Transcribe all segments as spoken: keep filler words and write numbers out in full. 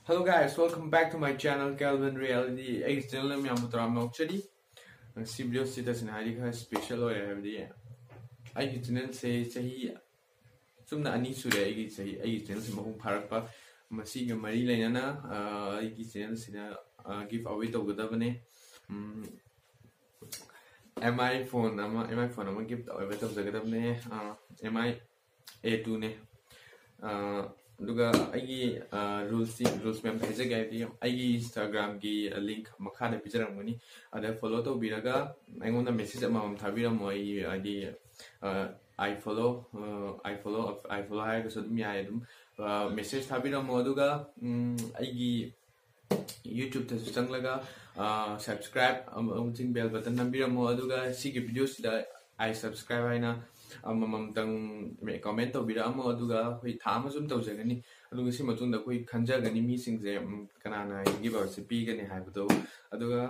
Hello guys, welcome back to my channel Kelvin Reality. ꯑꯩꯒꯤ ꯆꯦꯅꯦꯜꯗ ꯃꯌꯥꯝꯕꯨ ꯇꯔꯥꯝꯅ ꯑꯣꯛꯆꯔꯤ꯫ ꯉꯁꯤ ꯚꯤꯗꯤꯑꯣꯁꯤ ꯇꯁꯦꯡꯅ ꯍꯥꯏꯗꯤ ꯈꯔ ꯁ꯭ꯄꯦꯁꯦꯜ ꯑꯣꯏꯔꯦ, ꯍꯥꯏꯕꯗꯤ ꯑꯩꯒꯤ ꯆꯦꯅꯦꯜꯁꯦ ꯆꯍꯤ ꯆꯨꯝꯅ ꯑꯅꯤ ꯁꯨꯔꯦ꯫ ꯑꯩꯒꯤ ꯆꯍꯤ ꯑꯩꯒꯤ ꯆꯦꯅꯦꯜꯁꯤ ꯃꯄꯨꯡ ꯐꯥꯔꯛꯄ꯫ ꯃꯁꯤꯒ ꯃꯔꯤ ꯂꯩꯅꯅ ꯑ, ꯑꯩꯒꯤ ꯆꯦꯅꯦꯜꯁꯤꯗ ꯒꯤꯐ ꯑꯋꯦ ꯇꯧꯒꯗꯕꯅꯦ꯫ ꯑꯦꯝ ꯑꯥꯏ ꯐꯣꯟ ꯑꯃ ꯑꯦꯝ ꯑꯥꯏ ꯐꯣꯟ ꯑꯃ ꯒꯤꯐ ꯑꯋꯦ ꯇꯧꯖꯒꯗꯕꯅꯦ꯫ M I A ꯇꯨꯅꯦ꯫ ꯑꯗꯨꯒ ꯑꯩꯒꯤ ꯔꯨꯜꯁꯁꯤ ꯔꯨꯜꯁ ꯃꯌꯥꯝ ꯍꯥꯏꯖꯒꯦ, ꯍꯥꯏꯕꯗꯤ ꯑꯩꯒꯤ ꯏꯟꯁꯇꯥꯒ꯭ꯔꯥꯝꯒꯤ ꯂꯤꯡꯛ ꯃꯈꯥꯗ ꯄꯤꯖꯔꯝꯒꯅꯤ꯫ ꯑꯗ ꯐꯣꯂꯣ ꯇꯧꯕꯤꯔꯒ ꯑꯩꯉꯣꯟꯗ ꯃꯦꯁꯦꯖ ꯑꯃꯃꯝ ꯊꯥꯕꯤꯔꯝꯃꯣ꯫ ꯑꯩꯒꯤ ꯍꯥꯏꯗꯤ ꯑꯥꯏ ꯐꯣꯂꯣ ꯑꯥꯏ ꯐꯣꯂꯣ ꯑꯥꯏ ꯐꯣꯂꯣ ꯍꯥꯏꯔꯒꯁꯨ ꯑꯗꯨꯝ ꯌꯥꯏ꯫ ꯑꯗꯨꯝ ꯃꯦꯁꯦꯖ ꯊꯥꯕꯤꯔꯝꯃꯣ꯫ ꯑꯗꯨꯒ ꯎꯝ, ꯑꯩꯒꯤ ꯌꯨꯇ꯭ꯌꯨꯕꯇꯁꯨ ꯆꯪꯂꯒ ꯁꯕꯁꯀ꯭ꯔꯥꯏꯕ ꯑꯃꯁꯨꯡ ꯕꯦꯜ ꯕꯇꯟ ꯅꯝꯕꯤꯔꯝꯃꯣ꯫ ꯑꯗꯨꯒ ꯁꯤꯒꯤ ꯚꯤꯗꯤꯑꯣꯁꯤꯗ ꯑꯥꯏ ꯁꯕꯁꯀ꯭ꯔꯥꯏꯕ ꯍꯥꯏꯅ ꯑꯃꯃꯝꯇꯪ ꯀꯃꯦꯟ ꯇꯧꯕꯤꯔꯛꯑꯝꯃꯣ꯫ ꯑꯗꯨꯒ ꯑꯩꯈꯣꯏ ꯊꯥ ꯑꯃ ꯁꯨꯝ ꯇꯧꯖꯒꯅꯤ꯫ ꯑꯗꯨꯒ ꯁꯤ ꯃꯇꯨꯡꯗ ꯑꯩꯈꯣꯏ ꯈꯟꯖꯒꯅꯤ ꯃꯤꯁꯤꯡꯁꯦ ꯎꯝ, ꯀꯅꯥꯅ ꯒꯤꯐ ꯑꯋꯦꯁꯦ ꯄꯤꯒꯅꯤ ꯍꯥꯏꯕꯗꯣ꯫ ꯑꯗꯨꯒ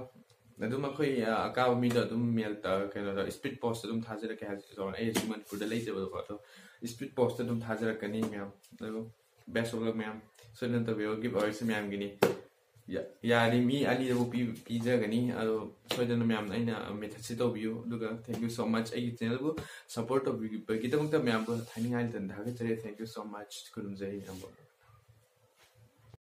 ꯑꯗꯨꯝ ꯑꯩꯈꯣꯏ ꯑ, ꯑꯀꯥꯕ ꯃꯤꯗꯣ ꯑꯗꯨꯝ ꯃꯦꯜ ꯀꯩꯅꯣꯗ ꯁ꯭ꯄꯤꯠ ꯄꯣꯁꯇ ꯑꯗꯨꯝ ꯊꯥꯖꯔꯛꯀꯦ ꯍꯥꯏꯕꯁꯨ ꯇꯧꯔꯦ꯫ ꯑꯩ ꯁꯤ ꯃꯅꯤꯄꯨꯔꯗ ꯂꯩꯇꯦꯕꯀꯣ, ꯑꯗꯣ ꯁ꯭ꯄꯤꯠ ꯄꯣꯁꯇ ꯑꯗꯨꯝ ꯊꯥꯖꯔꯛꯀꯅꯤ ꯃꯌꯥꯝ꯫ ꯑꯗꯨ ꯕꯦꯁ ꯑꯣꯐ ꯂꯛ ꯃꯌꯥꯝ꯫ ꯁꯣꯏꯗꯅ ꯇꯧꯕꯤꯌꯣ꯫ ꯒꯤꯐ ꯑꯋꯦꯁꯦ ꯃꯌꯥꯝꯒꯤꯅꯤ꯫ ꯌꯥ- ꯌꯥꯔꯤ ꯃꯤ ꯑꯅꯤꯗꯕꯨ ꯄꯤ- ꯄꯤꯖꯒꯅꯤ꯫ ꯑꯗꯣ ꯁꯣꯏꯗꯅ ꯃꯌꯥꯝꯅ ꯑꯩꯅ ꯃꯦꯊꯠꯁꯦ ꯇꯧꯕꯤꯌꯨ꯫ ꯑꯗꯨꯒ thank you so much ꯑꯩꯒꯤ ꯆꯦꯅꯦꯜꯕꯨ ꯁꯞꯄꯣꯔꯠ ꯇꯧꯕꯤꯕꯒꯤꯗꯃꯛꯇ ꯃꯌꯥꯝꯕꯨ ꯊꯥꯅꯤꯡꯉꯥꯏ ꯂꯩꯇꯅ ꯊꯥꯒꯠꯆꯔꯤ꯫ Thank you so much꯫ ꯈꯨꯔꯨꯝꯖꯔꯤ ꯃꯌꯥꯝꯕꯨ꯫